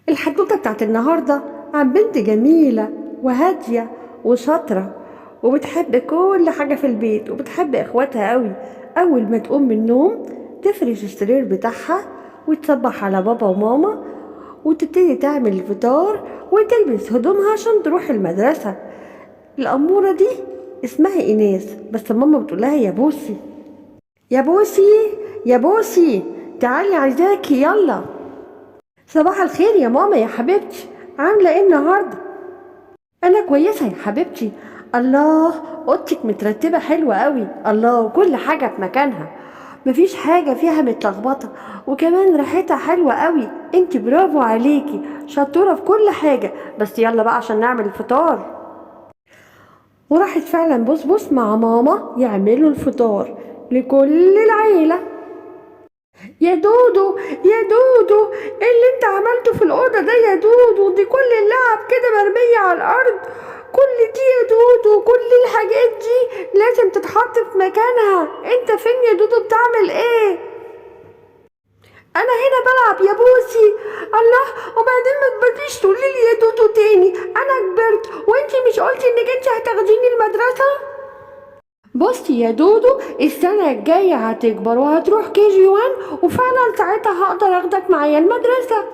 الحدوتة بتاعت النهاردة عن بنت جميلة وهادية وشاطرة وبتحب كل حاجة في البيت وبتحب اخواتها قوي. اول ما تقوم من النوم تفرش السرير بتاعها وتصبح على بابا وماما وتبتدي تعمل الفطار وتلبس هدومها عشان تروح المدرسة. الأمورة دي اسمها إيناس، بس ماما بتقولها يا بوسي يا بوسي يا بوسي تعالي عايزاكي يلا. صباح الخير يا ماما يا حبيبتي، عاملة ايه النهاردة؟ أنا كويسة يا حبيبتي. الله، أوضتك مترتبة حلوة قوي، الله وكل حاجة في مكانها، مفيش حاجة فيها متلخبطة، وكمان ريحتها حلوة قوي. انت برافو عليكي، شطورة في كل حاجة. بس يلا بقى عشان نعمل الفطار. وراحت فعلا بصبص مع ماما يعملوا الفطار لكل العيلة. يا دودو يا دودو، ايه اللي انت عملته في الأوضة ده يا دودو؟ دي كل اللعب كده مرمية على الأرض، كل دي يا دودو، كل الحاجات دي لازم تتحط في مكانها. انت فين يا دودو؟ بتعمل ايه؟ انا هنا بلعب يا بوسي. الله، وبعدين ما تبقيش تقولي لي يا دودو تاني، انا كبرت وانتي مش قلتي انك انتي هتاخديني المدرسة؟ بصي يا دودو، السنة الجاية هتكبر وهتروح KG 1، وفعلا ساعتها هقدر اخدك معايا المدرسة.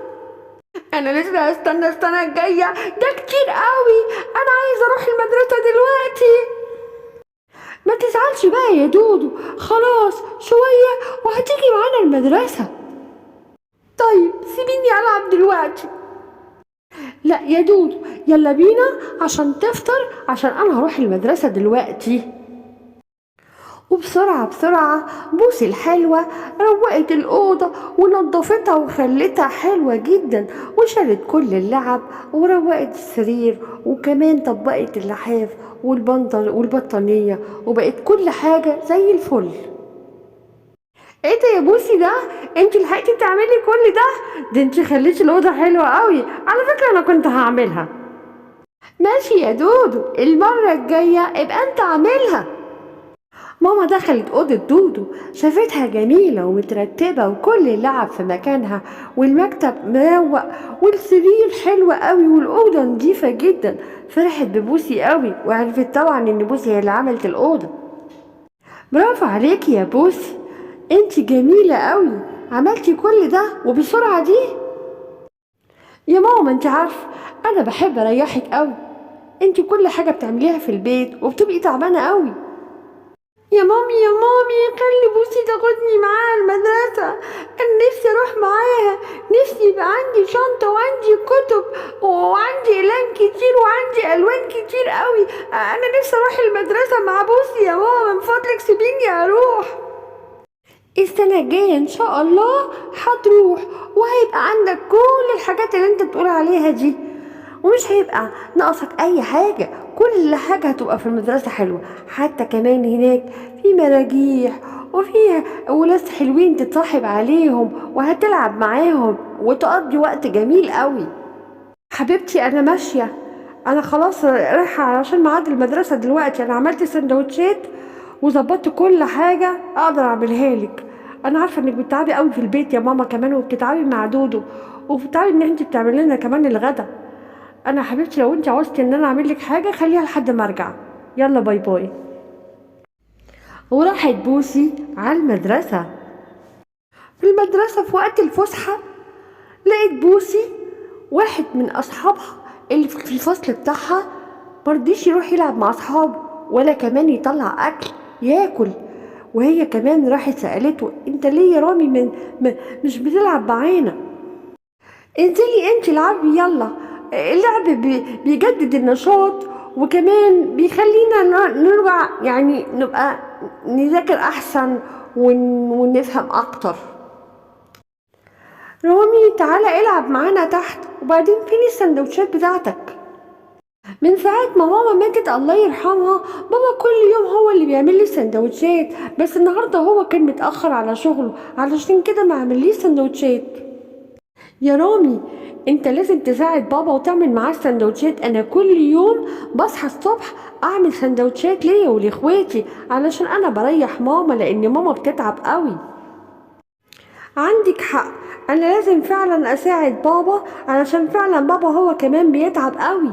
انا لسه هستنى السنة الجاية؟ ده كتير قوي، انا عايزة اروح المدرسة دلوقتي. ما تزعلش بقى يا دودو، خلاص شوية وهتيجي معانا المدرسة. طيب سيبيني العب دلوقتي. لا يا دودو، يلا بينا عشان تفطر، عشان انا هروح المدرسة دلوقتي. وبسرعة بسرعة بوسي الحلوة روقت الأوضة ونظفتها وخلتها حلوة جدا، وشالت كل اللعب وروقت السرير، وكمان طبقت اللحاف والبطانية، وبقت كل حاجة زي الفل. ايه ده يا بوسي؟ ده انت لحقتي تعملي كل ده؟ ده انت خليتي الأوضة حلوة قوي. على فكرة انا كنت هعملها. ماشي يا دودو، المرة الجاية ابقى انت عاملها. ماما دخلت أوضة دودو، شافتها جميلة ومترتبة وكل اللعب في مكانها، والمكتب مروق والسرير حلو قوي والأوضة نظيفة جدا. فرحت ببوسي قوي، وعرفت طبعا إن بوسي هي اللي عملت الأوضة. برافو عليكي يا بوسي، انتي جميلة قوي، عملتي كل ده وبسرعة دي. يا ماما انتي عارفة أنا بحب أريحك قوي، انتي كل حاجة بتعمليها في البيت وبتبقي تعبانة قوي. يا مامي يا مامي، خلي بوسي تاخدني معاها المدرسة، أنا نفسي أروح معاها، نفسي يبقى عندي شنطة وعندي كتب وعندي أقلام كتير وعندي ألوان كتير قوي، أنا نفسي أروح المدرسة مع بوسي يا ماما، من فضلك سيبيني أروح. السنة الجاية إن شاء الله هتروح وهيبقى عندك كل الحاجات اللي أنت بتقول عليها دي، ومش هيبقى ناقصك أي حاجة، كل حاجة هتبقى في المدرسة حلوة. حتى كمان هناك في مراجيح وفيها ولاد حلوين تتصاحب عليهم وهتلعب معاهم وتقضي وقت جميل قوي. حبيبتي أنا ماشية، أنا خلاص رايحة عشان ميعاد المدرسة دلوقتي. أنا عملت سندوتشات وظبطت كل حاجة أقدر أعملها لك. أنا عارفة إنك بتتعبي قوي في البيت يا ماما كمان، وبتتعبي مع دودو، وبتتعبي إن أنت بتعملي لنا كمان الغدا. أنا حبيبتي لو أنت عوزتي إن أنا أعمل لك حاجة خليها لحد ما أرجع. يلا bye bye. وراحت بوسي على المدرسة. في المدرسة في وقت الفسحة لقيت بوسي واحد من أصحابها اللي في الفصل بتاعها مرضيش يروح يلعب مع أصحابه ولا كمان يطلع أكل ياكل، وهي كمان راحت سألته انت ليه يا رامي مش بتلعب معانا؟ انزلي انت العبي يلا. اللعب بيجدد النشاط وكمان بيخلينا نرجع نبقى نذاكر احسن ونفهم اكتر. رامي تعالى العب معانا تحت، وبعدين فين السندوتشات بتاعتك؟ من ساعة ما ماما ماتت الله يرحمها بابا كل يوم هو اللي بيعمل لي السندوتشات، بس النهارده هو كان متأخر على شغله علشان كده ما عمليش سندوتشات. يا رامي انت لازم تساعد بابا وتعمل معاه السندوتشات، انا كل يوم بصحى الصبح اعمل سندوتشات ليا ولاخواتي علشان انا بريح ماما لان ماما بتتعب قوي. عندك حق، انا لازم فعلا اساعد بابا، علشان فعلا بابا هو كمان بيتعب قوي.